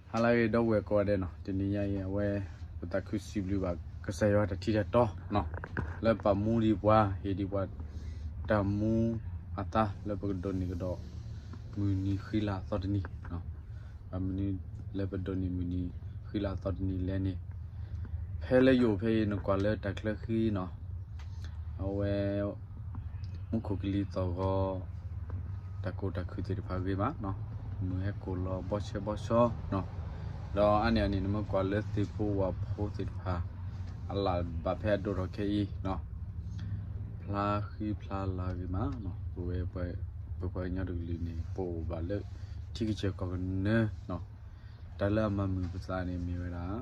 ဟါလၢအဂ့ၤ ဒီပုၢ်ဝဲၢ်ကိးဂၤဒဲးနီၤ, တနံၤညါအံၤ အဝဲ ပသးခုစံးဘျုးဘၣ်ကစၢ်ယွၤတၢ်ထံးတၢ်တီနီၤ, လၢပာ်မူဒံးပှၤ ဟ့ၣ်ဒံးပှၤ တၢ်မူအသါလၢပကဒိးန့ၢ်ကဒီး မုၢ်နံၤဃံလၤအသီတနံၤ, ဘၣ်မနုၤလၢပဒိးန့ၢ်မုၢ်နံၤဃံလၤအသီတနံၤလဲၣ်န့ၣ်, ဖဲလၢယအိၣ်ဖဲအံၤ နကွၢ်လၢတၢ်ချၢဃံနီၤ, အဝဲ မူခိၣ်ကလံၤသီၣ်ဂီၤ တၢ်ကိၢ်တၢ်ခုၣ်သ့ၣ်တဖၣ်ဂ့ၤမး, မုၢ်ဟဲကိၢ်လီၤဘီဆဲဘီဆှီနီၤ, ဒီးအါန့ၢ်အန့ၣ် နမ့ၢ်ကွၢ်လၢသ့ၣ်ဖိဝၣ်ဖိသ့ၣ်တဖၣ် အလၢ်ဘၣ်ဖဲအဒိၣ်ထီၣ်ခဲအံၤနီၤ, ဖျါဃံဖျါလၤဂ့ၤမးနီၤ, ပဝဲပှၤကညီတကလုာ်န့ၣ် ပအိၣ်ဘၣ်လၢထံကစၢၢ်ကီၢ်ကနၢနီၤ, တၢ်လၢအမၤမုာ်ပသးန့ၣ်မ့ၢ်ဝဲဒၣ်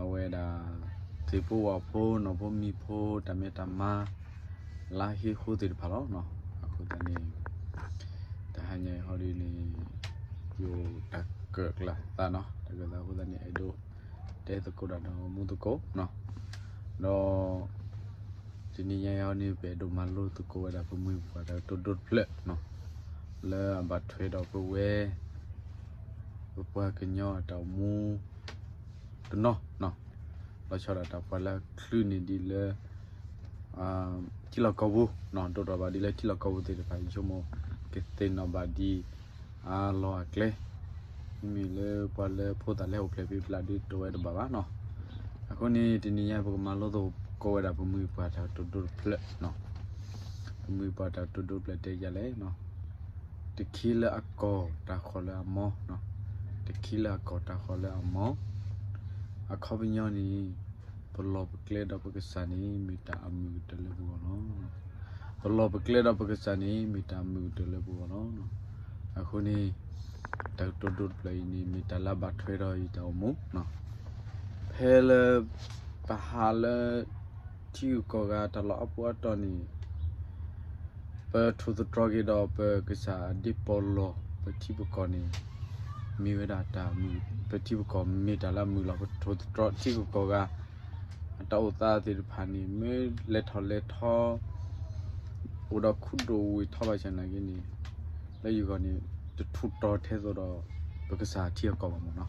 အဝဲဒၣ် သ့ၣ်ဖိဝၣ်ဖိ နီၢ်ဖိမံၤဖိ တၢ်မဲာ်တၢ်မါ လါဟ့ဃိသ့ၣ်တဖၣ်လီၤ. အဃိသတးန့ၣ် တဟါညါအံၤဟီဒ်န့ၣ် ယအိၣ်တၢ်ကၢၣ်ကျၢ်သးနီၤ, တၢ်ကၢၣ်သးအဃိသတးန့ၣ် အဲၣ်ဒိးတဲသကိးတၢ်ဒီးမူသကိးနီၤ, ဒီး တနံၤညါအံၤဟီန့ၣ် ပအဲၣ်ဒိးမၤလိသကိးဝဲဒၣ် ပမှံၤပပှၢ်တၢ်ကတိၤဒိတဖျၢၣ်နီၤ, လၢအဘၣ်ထွဲဒီးပဝဲ ပပှၤကညီအတၢ်အိၣ်မူ တနီၤနီၤ, လီၤဆီဒၣ်တၢ်ပှၤလၢအချုးန့ၢ်ဒံးလၢ ထံလီၢ်ကီၢ်ပူၤနီၤ, ဒိၣ်ထီၣ်ဘၣ်ဒံးလၢထံလီၢ်ကီၢ်ပူၤသ့ၣ်တဖၣ် ယဆိကမိၣ် ကသ့ၣ်နီၣ်ဘၣ်ဒံး အလီၢ်အကျဲ, မ့မ့ၢ်လၢပှၤလၢဖိသၣ်လၢဟဲအိၣ်ဖျဲၣ်ဖဲပျၢ်ဒုးတအိၣ်ဝဲတဘၣ်ဘၣ်နီၤ, အဃိန့ၣ် တနံၤညါပကမၤလိသကိးဝဲဒၣ် ပမှံၤပှၢ်တၢ်ကတိၤဒိတဖျၢၣ်နီၤ, ပမှံၤပှၢ်တၢ်ကတိၤဒိတဖျၢၣ်တဲယၤလဲၣ်နီၤ, တခ့လၢအကီၢ်တၢ်ဃီၣ်လၢအမီၤ, တခ့လၢအကီၢ်တၢ်ဃီၣ်လၢအမီၤ, အခီပညီန့ၣ် ပလီၢ်ပကျဲဒီးပကစၢ်န့ၣ် မ့ၢ်တၢ်အမုာ်ကတၢၢ်လၢပဂီၢ်လီၤ. ပလီၢ်ပကျဲဒီးပကစၢ်န့ၣ် မ့ၢ်တၢ်အမုာ်ကတၢၢ်လၢပဂီၢ်လီၤ. အဃိန့ၣ် တၢ်ကတိၤဒိတဖျၢၣ်အံၤန့ၣ် မ့ၢ်တၢ်လၢအဘၣ်ထွဲဒီးယတၢ်အိၣ်မူ ဖဲလၢ ပဟးလၢ ထံဂုၤကီၢ်ဂၤတၢ်လီၢ်အါပူၤအါတီၤန့ၣ် ပထိၣ်သတြီၤက့ၤဒီးပကစၢ်အဒ့ပီၢ်လီၢ် ပထံပကီၢ်န့ၣ် မ့ၢ်ဝဲဒၣ်တၢ်မုာ် ပထံပကီၢ်မ့ၢ်တၢ်လၢအမုာ်လီၤ. ပထိၣ်သတြီၤထံဂုၤကီၢ်ဂၤ အတၢ်အိၣ်သးသ့ၣ်တဖၣ်န့ၣ် မ့ၢ်လဲၤထီၣ်လဲၤထီ အိၣ်ဒီးခူဒိၣ်ဝ့ၢ်ထီဘၣ်ဆၣ်နာ်က့န့ၣ် လၢယဂီၢ်န့ၣ် တထူးတီၤထဲသိးဒီး ပကစၢ်ထံအကီၢ်ဘၣ်မ့ၢ်နီၤ.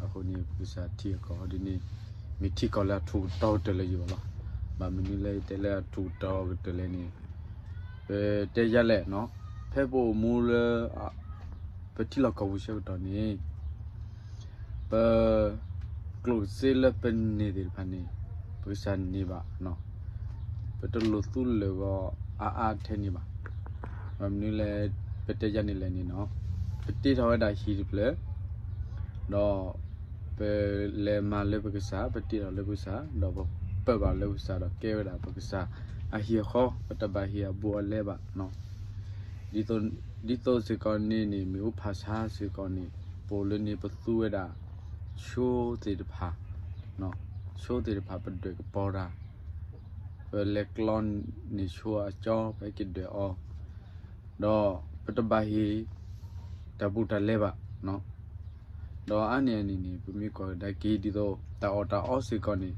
အဃိန့ၣ် ပကစၢ်ထံအကီၢ်ဟီဒ်န့ၣ် မ့ၢ်ထံကီၢ်လၢအထူးကတီၤကတၢၢ်လၢယဂီၢ်လီၤ. ဘၣ်မနုၤလၢယတဲလၢအထူးကတီၤကတၢၢ်လဲၣ်န့ၣ် ပတဲယၤလဲၣ်နီၤ, ဖဲပအိၣ်မူလၢ ပထံလီၢ်ကီၢ်ပူၤဆၢကတီၢ်န့ၣ် ပ ကျိၣ်စ့လၢပန့ၢ်သ့ၣ်တဖၣ်န့ၣ် ပကစၢ်န့ၢ်ဘၣ်, ပတလိၣ်သူလၢာ်ဂီၤအါအါထဲန့ၣ်ဘၣ်. ဘၣ်မနုၤလဲၣ် ပတဲယၤန့ၣ်လဲၣ်န့ၣ်နီၤ, ပတ့ထီၣ်ဝဲဒၣ်ဟံၣ်တဖျၢၣ် ဒီး ပလဲၤမၤလၢပကစၢ်, ပတ့ထီၣ်လၢပကစၢ်, ဒီးပပၢၢ်ဘၣ်လၢပကစၢ် ဒီးကဲဝဲဒၣ်ပကစၢ်အဟံၣ်အဃီ, ပတဘၣ်ဟ့ၣ်အဘူးအလဲဘၣ်. ဒ်သိးစ့ၢ်ကီးန့ၣ်န့ၣ် မ့ၣ်အူဖးဆါစ့ၢ်ကီးန့ၣ် ပအိၣ်လၢန့ၣ်ပသူဝဲဒၣ် ဆိသ့ၣ်တဖၣ်, ဆိသ့ၣ်တဖၣ် ပဒွဲၣ်ကပီၤတၢ်, ပလဲၤကျီန့ၢ်ဆိအကၠီ ပဟဲက့ၤဒွဲၣ်အီၤ, ဒီးပတဘၣ်ဟ့ၣ် တၢ်ဘူးတၢ်လဲဘၣ်. ဒီးအါန့ၢ်အန့ၣ်န့ၣ် ပမ့ၢ်ကွၢ်ကဒါက့ၤဒ်သိး တၢ်အီၣ်တၢ်အီစ့ၢ်ကီးန့ၣ်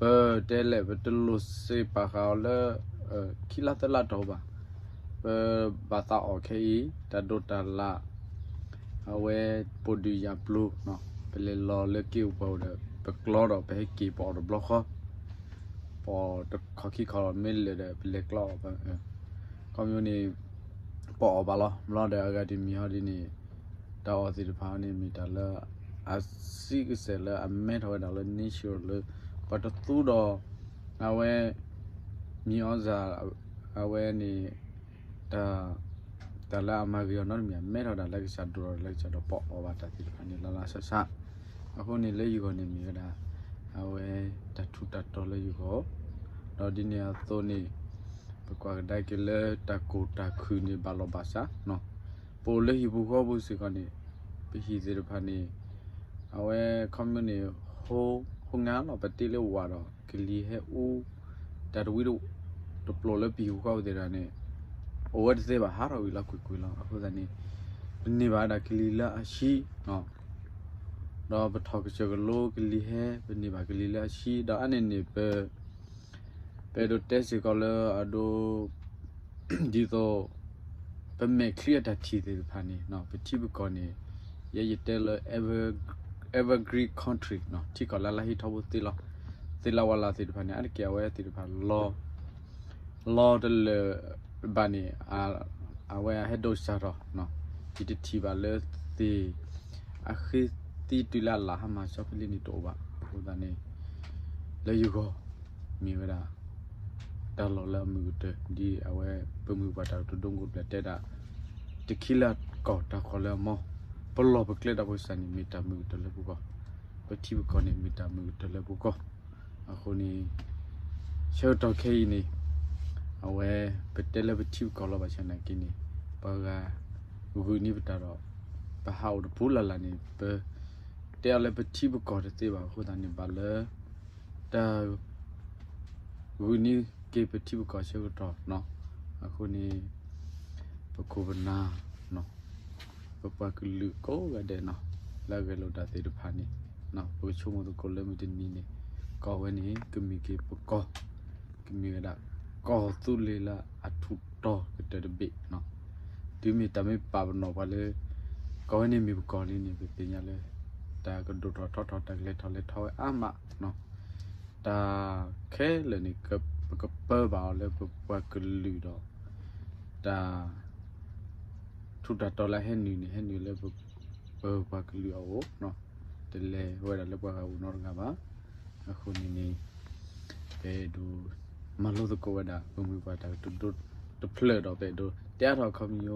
ပတဲလဲၣ် ပတလိၣ်စ့ပာ်ဃာ်အီၤလၢ ခံလါသၢလါတီၢ်ဘၣ်. ပဘၣ်သးအီၣ်ခဲအံၤ တၢ်ဒိးတၢ်လၣ် အဝဲ ပိာ်ဒုၣ်ယၤပျိၤ, ပလဲၤလီၤလၢက့ၢ်အိၣ်ပှၤအိၣ်ဒီး ပကျီဒီးပဟဲက့ၤပအီၣ်တဘျီဃီ, ပအီၣ်တခီၣ်ခံခီၣ်မ့ၢ်လၢာ်ဒီး ပလဲၤကျီအီၣ်ဘၣ်, ခီဖျိန့ၣ် ပအီၣ်ဘၣ်လီၤ. ဘျီဒီးအဂၤတမံၤဟီဒ်န့ၣ် တၢ်အီၣ်သ့ၣ်တဖၣ်န့ၣ် မ့ၢ်တၢ်လၢ အစံးကစဲာ်လၢအမဲထီၣ်ဝဲဒၣ်လၢ natural လၢ ပှၤတသူဒီး အဝဲ မံၤအီၣ်စၢ် အဝဲန့ၣ် တၢ်လၢအမၤဂ့ၤအီၤနီတမံၤ အမဲထီၣ်ဒၣ်လၢကစၢ်ဒိၣ်ထီၣ်လၢကစၢ်ဒီးပအီၣ်ဘၣ်တၢ်သ့ၣ်တဖၣ်န့ၣ် လၢလၢဆးဆး, အဃိန့ၣ်လၢယဂီၢ်န့ၣ်မ့ၢ်ဝဲဒၣ် အဝဲတၢ်ထူးတၢ်တီၤလၢယဂီၢ်, ဒီးဒ်န့ၣ်အသိးန့ၣ် ပကွၢ်ကဒါက့ၤလၢတၢ်ကိၢ်တၢ်ခုၣ်န့ၣ် ဘၣ်လီၤဘၣ်စး, ပအိၣ်လၢဟံၣ်ပူၤဃီပူၤစ့ၢ်ကီးန့ၣ် ပဟံၣ်သ့ၣ်တဖၣ်န့ၣ် အဝဲခီဖျိန့ၣ် ဟိ ဟိငါလီၤ ပတ့လၢဝၣ်ဒီး ကလံၤဟဲအူ တၢ်တဝံတပျိာ်လၢပဟံၣ်ပူၤဃီပူၤသ့ၣ်တဖၣ်န့ၣ် အိၣ်ဝဲတသ့ဘၣ် ဟးထီၣ်ဝံၤလီၤကွ့ၢ်ကွ့ၢ်လီၤ. အဃိသတးန့ၣ် ပန့ၢ်ဘၣ်ဝဲဒၣ်ကလံၤလၢအဆံး ဒီးပထီၣ်ကစၢၢ်ကလိကလံၤဟဲ ပန့ၢ်ဘၣ်ကလံၤလၢအဆံး ဒီးအါန့ၢ်န့ၣ် ပ ပအဲၣ်ဒိးတဲစ့ၢ်ကီးလၢအဒိ ဒ်သိး ပမဲာ်ချံအတၢ်ထံၣ်သ့ၣ်တဖၣ်န့ၣ် ပထံပကီၢ်န့ၣ် ယဲယတဲလၢ Evergreen Country နီၤ ထံကီၢ်လၢလၢဟံးထီဘိသ့လီၤ, သ့လၢဝါလၢသ့ၣ်တဖၣ်န့ၣ် အါတက့ၢ်အဝဲသ့ၣ်တဖၣ် လီၤတလၢာ်ဘၣ်န့ၣ် အဝဲအဟဲဒိးစၢ်ထီၣ်, ယတထံၣ်ဘၣ်လၢသ့ၣ် အဃ့သံတုၤလၢအလၢ်ဟါမၢ်ဆီဖဲလံန့ၣ်တအိၣ်ဘၣ်. အဃိသတးန့ၣ် လၢယဂီၢ် မ့ၢ်ဝဲဒၣ် တၢ်လီၢ်လၢအမုာ်ကတၢၢ် ဒ်အဝဲပမိၢ်ပှၢ်တၢ်ကတိၤဒိကအိၣ်ဖျဲၣ်တဲဒၣ်, တခံလၢ်ကီၢ်တၢ်ကီၢ်လၢအမီ, ပလီၢ်ပကျဲတၢ်ဖိကစၢ်န့ၣ် မ့ၢ်တၢ်မုာ်ကတၢၢ်လၢပဂီၢ်, ပထံပကီၢ်န့ၣ် မ့ၢ်တၢ်မုာ်ကတၢၢ်လၢပဂီၢ်. အဃိန့ၣ် ဆၢကတီၢ်ခဲအံၤန့ၣ် အဝဲ ပတဲလၢပထံပကီၢ်လီၤဘၣ်ဆၣ်နာ်က့န့ၣ် ပှၤဂၤဂုာ်န့ၢ်ပတၢ်ဒီး ပဟးအိၣ်တပူၤလၢ်လၢ်န့ၣ် ပတဲအီၤလၢပထံပကီၢ်တသ့ဘၣ်. အဃိသတးန့ၣ် ဘၣ်လၢ တၢ် ဂုာ်န့ၢ်က့ၤပထံပကီၢ်ဆၢကတီၢ်နီၤ. အဃိန့ၣ် ပခိၣ်ပနၢ် ပပှၤကလုာ်ကိးဂၤဒဲးနီၤ လၢအဂဲၤလိာ်တၢ်သ့ၣ်တဖၣ်န့ၣ် ပကဆိကမိၣ်သကိးလၢမုၢ်တနံၤန့ၣ် ကီၢ်ဝဲန့ၣ် ကမ့ၢ်က့ၤပကီၢ်, ကမ့ၢ်ဝဲဒၣ် ကီၢ်သူလ့ၤလၢအထူးတီၤကတၢၢ်တဘ့ၣ်နီၤ. တုၤမ့ၢ်တၢ်မ့ၢ်ပာ်ပနီၣ်ပှၤလၢ ကီၢ်ဝဲန့ၣ်မ့ၢ်ပကီၢ်လံန့ၣ် ပသ့ၣ်ညါလၢ တၢ်ကဒိၣ်ထီၣ်ထီထီၣ် တၢ်ကလဲၤထီၣ်လဲၤထီဝဲအါမးနီၤ. တၢ်ခဲလၢာ်န့ၣ် ပကပၢဘၣ်အီၤလၢပပှၤကလုာ်ဒီး တၢ် ထူးတၢ်တီၤလၢအဟဲနုာ်န့ၣ် ဟဲနုာ်လၢပ ပပှၤကလုာ်အအိၣ်နီၤ, တလဲၤဝဲဒၣ်လၢပှၤဂၤအိၣ်နီတဂၤဘၣ်. အဃိန့ၣ်န့ၣ် ပအဲၣ်ဒိးမၤလိသကိးဝဲဒၣ် ပမိၢ်ပှၢ်တၢ်ကတိၤဒိတဖျၢၣ်ဒီး ပအဲၣ်ဒိးတဲအါထီၣ်အခီပညီ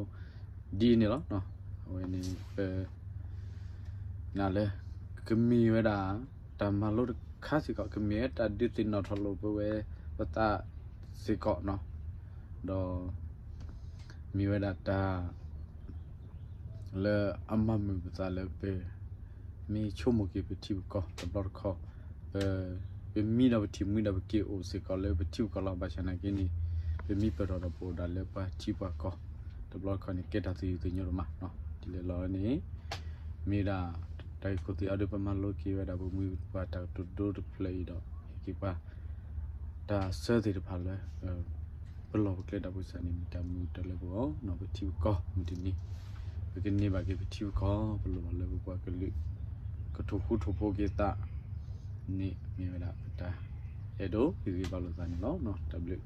ဒ်န့ၣ်လီၤ. အဝဲန့ၣ် ပ နာ်လၢ ကမ့ၢ်ဝဲဒၣ် တၢ်မၤလိတခါစ့ၢ်ကီး ကမ့ၢ်ဝဲတၢ်ဒုးသ့ၣ်နီၣ်ထီၣ်လိာ်ပဝဲပသးစ့ၢ်ကီးနီၤ, ဒီး မ့ၢ်ဝဲဒၣ်တၢ် လၢအမၤမုာ်ပသးလၢပ မ့ၢ်ဆိကမိၣ်က့ၤပထံပကီၢ်တဘျီတခီၣ်, ပ ပမံဒီးပထံၣ်မှံဒီးပက့ၤအိၣ်စ့ၢ်ကီးလၢပထံပကီၢ်လီၤ. ဘၣ်ဆၣ်နာ်က့န့ၣ် ပမံပၢၢ်ထီၣ်ဒီးပအိၣ်ဒၣ်လၢပှၤထံပှၤကီၢ် တဘျီတခီၣ်န့ၣ် ကဲတၢ်သယုၢ်သညိတမးနီၤ. ဒ်လဲၣ်လီၤန့ၣ် မ့ၢ်ဒၣ် တၢ်ဂ့ၢ်ခိၣ်သ့ၣ်အံၤဒီး ပမၤလိက့ၤဝဲဒၣ်ပမိၢ်ပှၢ်တၢ်ကတိၤဒိတဖျၢၣ်အံၤဒီး ဟ့ၣ်က့ၤပှၤ တၢ်ဆၢသ့ၣ်တဖၣ်လၢ ပလီၢ်ပကျဲတၢ်ဖိကစၢ်န့ၣ် မ့ၢ်တၢ်မုာ်ကတၢၢ်လၢပဂီၢ်နီၤ. ပထံပကီၢ်မုၢ်တနံၤ ပကန့ၢ်ဘၣ်က့ၤပထံပကီၢ် ပလိၣ်ဘၣ်လၢပပှၤကလုာ် ကထိၣ်ဃူထိၣ်ဖိးက့ၤသးန့ၣ် မ့ၢ်ဝဲဒၣ်ပတၢ်အဲၣ်ဒိးဟ့ၣ်ဂံၢ်ဘါလိာ်သးန့ၣ်လီၤ. တၢ်ဘျုး